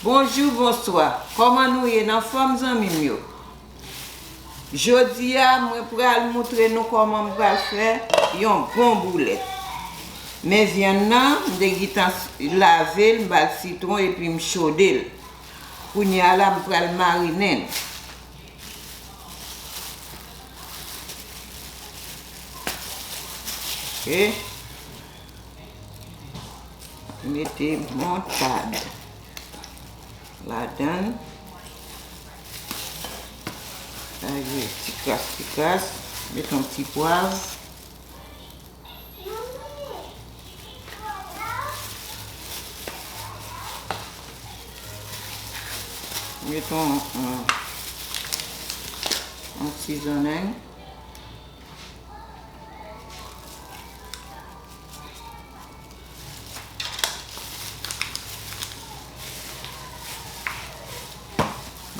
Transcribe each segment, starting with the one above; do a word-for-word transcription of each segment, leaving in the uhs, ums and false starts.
Bonjou, bonswa. Kòman nou ye? N anfòm, zanmi m yo? Jodi a, mwen pral moutre nou kòman m pral fè yon bon boulèt. Men vyann nan, m te gentan lave l, m ba l sitwon epi m chode l. Kounye a la, m pral marinen l. Ok. Mete moutad ladan l. Lage ti kras, ti kras. Mete yon ti pwav. Mete yon, yon, yon ti zanèg.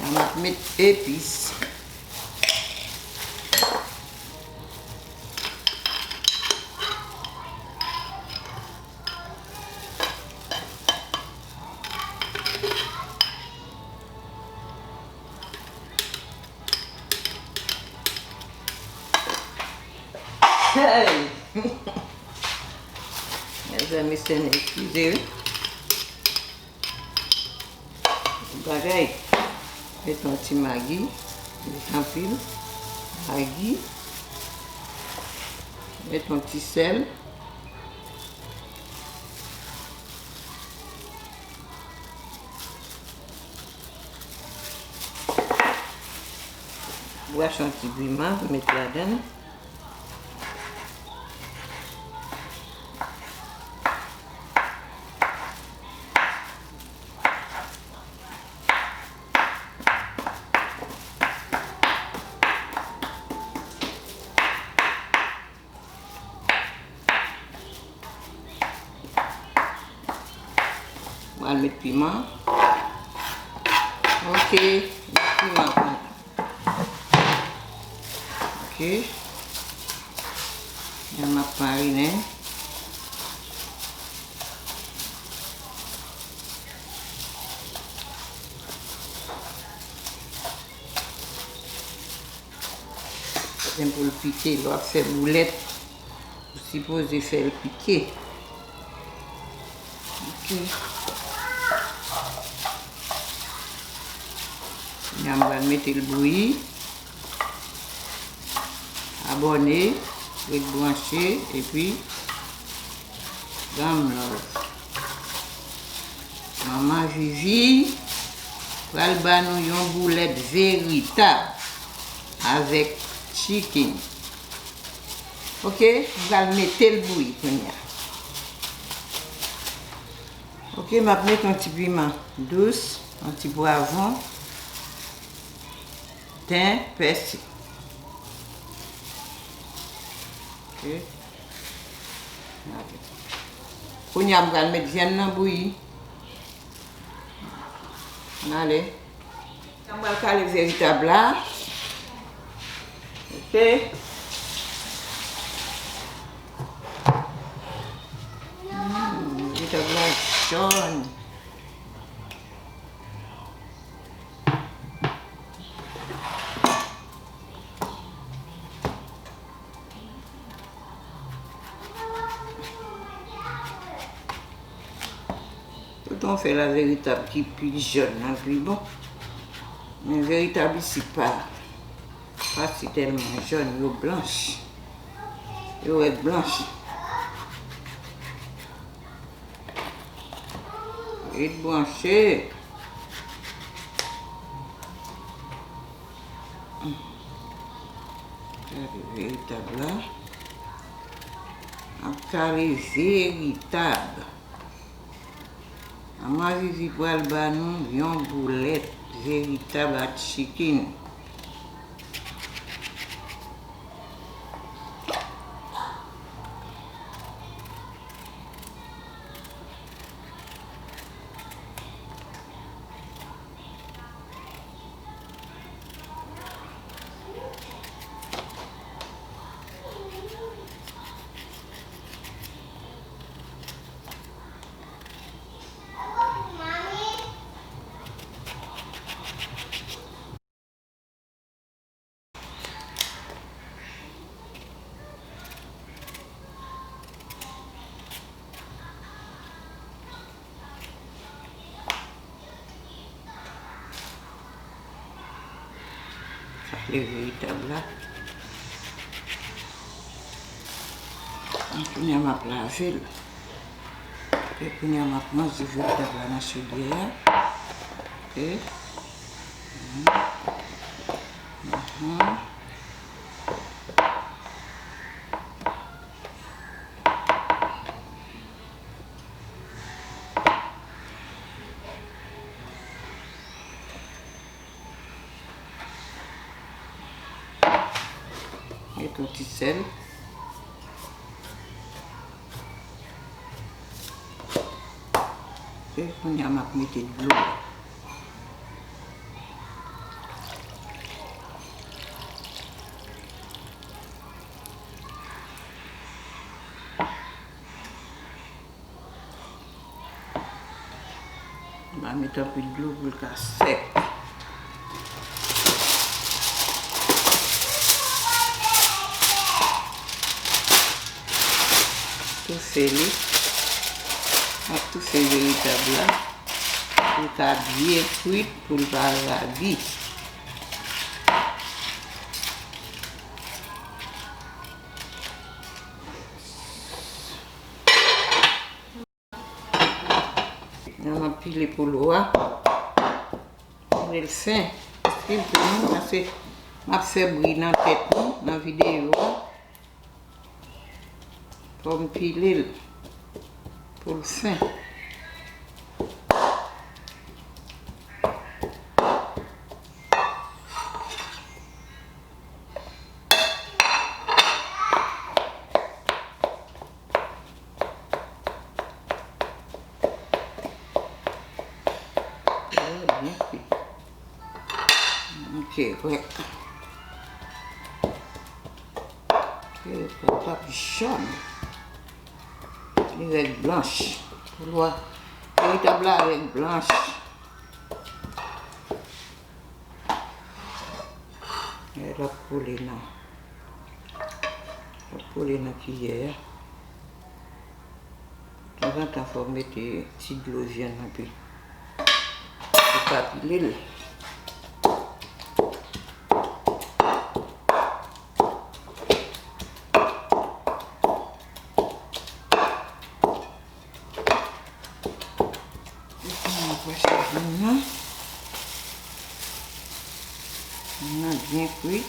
La m ap met epis. Hey! Mezanmi, se nou eskize wi. Bagay. Met yon ti magi. Met anpil magi. Met yon ti sèl. Bwach yon ti piman, met ladan l. Mwen al met piman. Ok, met piman pou nou. Ok. Vyann m ap marinen. Vyann pou l pike, lè w ap fè boulèt, ou sipoze fè l pike. Ok. Kounye a m pral mete l bouyi. Abòne, ret branche, epi ban m love. Manman Vivi pral ba nou yon boulèt veritab avèk chicken. Ok, m pral mete l bouyi kounye a. Ok, m ap met yon ti piman dous, yon ti pwavwon, ten, pèsi. Ok. Kounye a, m pral met vyann nan bouyi. N ale. Sa m pral kale veritab la. Ok. Hmm, veritab la jòn. Toutan w fè la veritab ki pi jòn nan pi bon. Men veritab isit pa, pa si tèlman jòn, yo blanch. Yo rèd blanch. Ret branche. Gade veritab la. Ap kale veritab. Manman Vivi pral ba nou yon boulèt veritab ak chicken. E veritab la. Kounye a m ap lave l. E kounye a m ap manje veritab la nan chodyè a. Ok. Mhm. Mhm. Met yon ti sèl. E kounye a, m ap mete dlo. M a met anpil dlo pou l ka sèk. Touse li. M ap touse veritab la pou l ka byen frit, pou l pa rabi. Nan m ap pile polo a. Pile l sen. Pile tou non, paske m ap fè bri nan tèt nou, nan videyo a. Fò m pile l pou l sen. Byen kwit. Ok, wè. Ok, pòt ap jòn. Li rèd blanch. Ou wè, veritab la rèd blanch. E l ap kole nan, l ap kole nan kiyè a. Tanzantan, fò w mete ti dlo vyann anpil. Ou ka pile l. Vyann nan. Vyann nan byen kwit.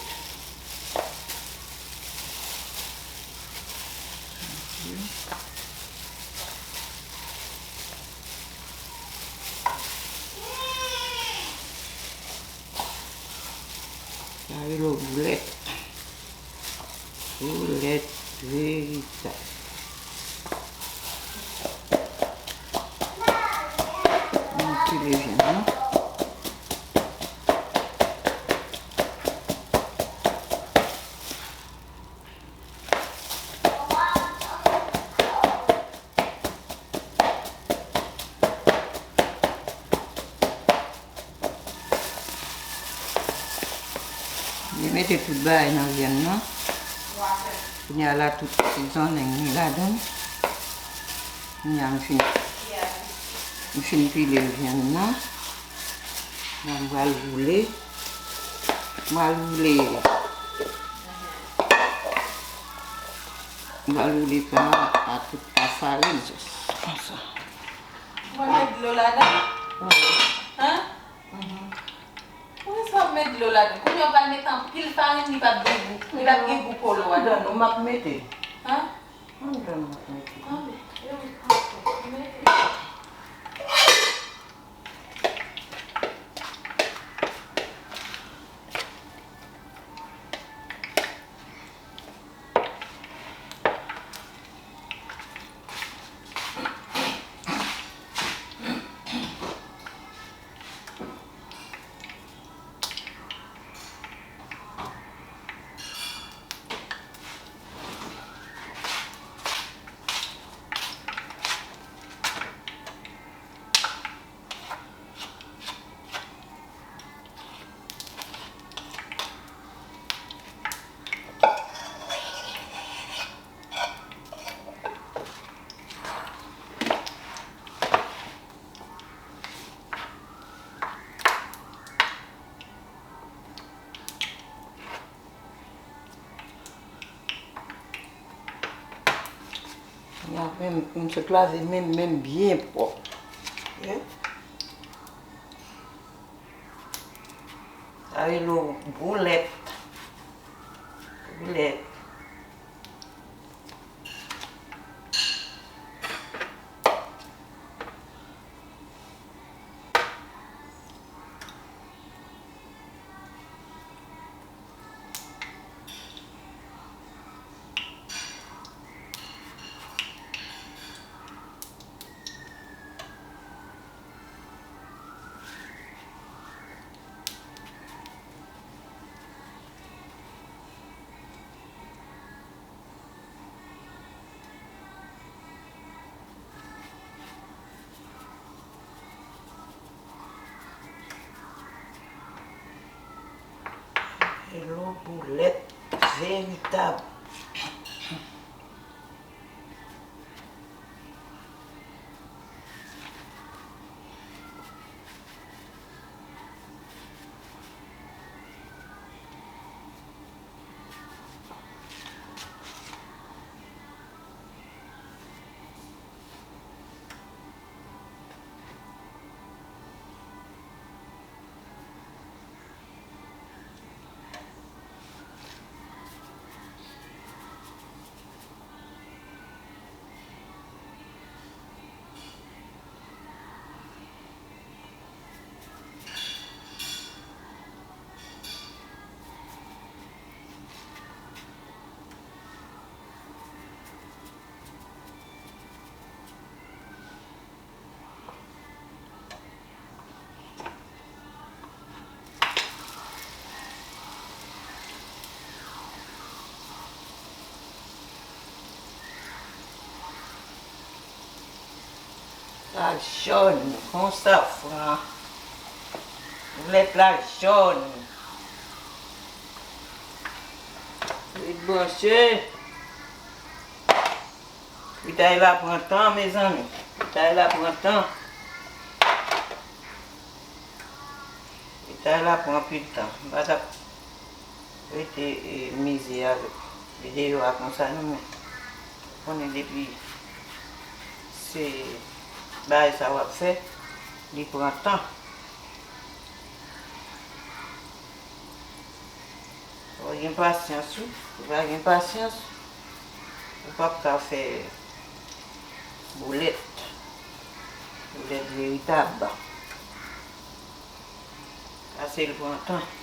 Sa rele w boulèt. Boulèt veritab. Manipile vyann nan. Li mete tout bagay nan vyann nan. Kounye a la, tout ti zanleng li ladan l. Kounye a m fin, m fin pile vyann nan. La m pral woule. M pral woule. M pral woule sa a tout a farin, jis konsa. Ou pral met dlo ladan? Wi. Hein? Mhm. Poukisa w ap met dlo ladan? Kounye a w pral met anpil farin, li p ap gen gou. Li p ap gen gou polo a. Andan nou m ap mete. Hein? Andan nou m ap mete. Anben, e wi, anfè, mete. Men m sot lave men m, men m byen pwòp. Sa rele w boulèt. Boulèt. Hello, boulèt veritab. Sa jòn kon safran. Boulèt la jòn. Ret branche. Fritay la pran tan, mezanmi. Fritay la pran tan. Fritay la pran anpil tan. M pa t ap rete, e, mize avèk videyo a konsa, non, men. Ou konnen depi se bagay sa w ap fè, li pran tan. Fò w gen pasyans, wi. Ou pa gen pasyans, ou p ap ka fè boulèt. Boulèt veritab. Pase l pran tan.